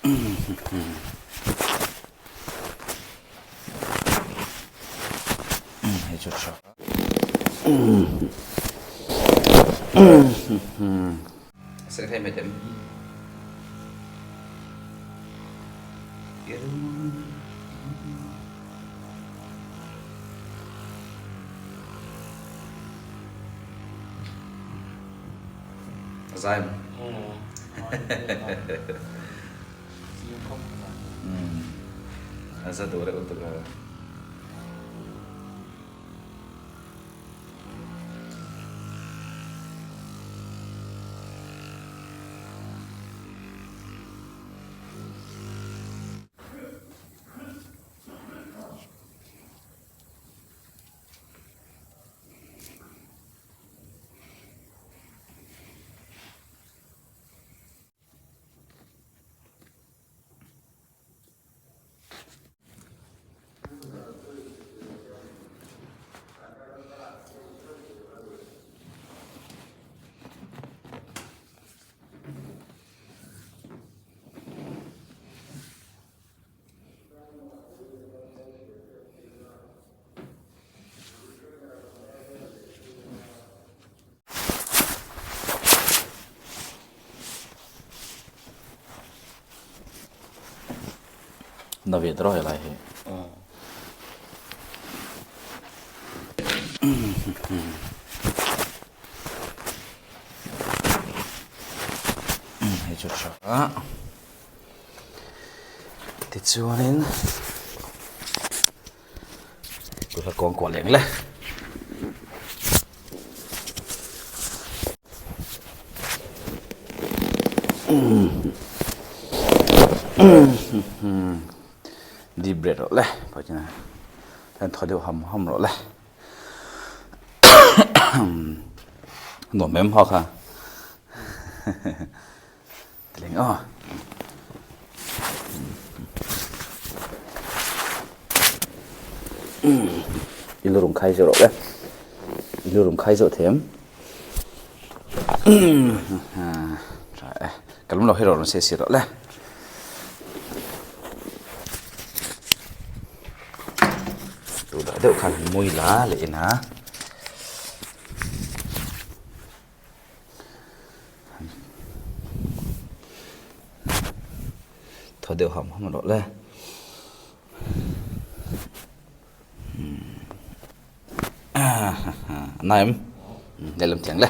Hei chu tha. Zai A za duh reuh lutuk a. Na ve tawh helai hi. Hei chu tha a. Tichuanin tuna kawng kuah leng le. Deep breath rawh le pawh chuan thaw deuh ham ham rawh le. Nuam em hawk ha. Tling aw. I lu rum khai zawh rawh le. I lu rum khai zawh them. Tha e. Ka lum lo hi rawh rawn se si rawh le. Tu dah deuh khan mui la leh in a. Thaw deuh ham ham rawh le. A nai em? Lehlam thiang le.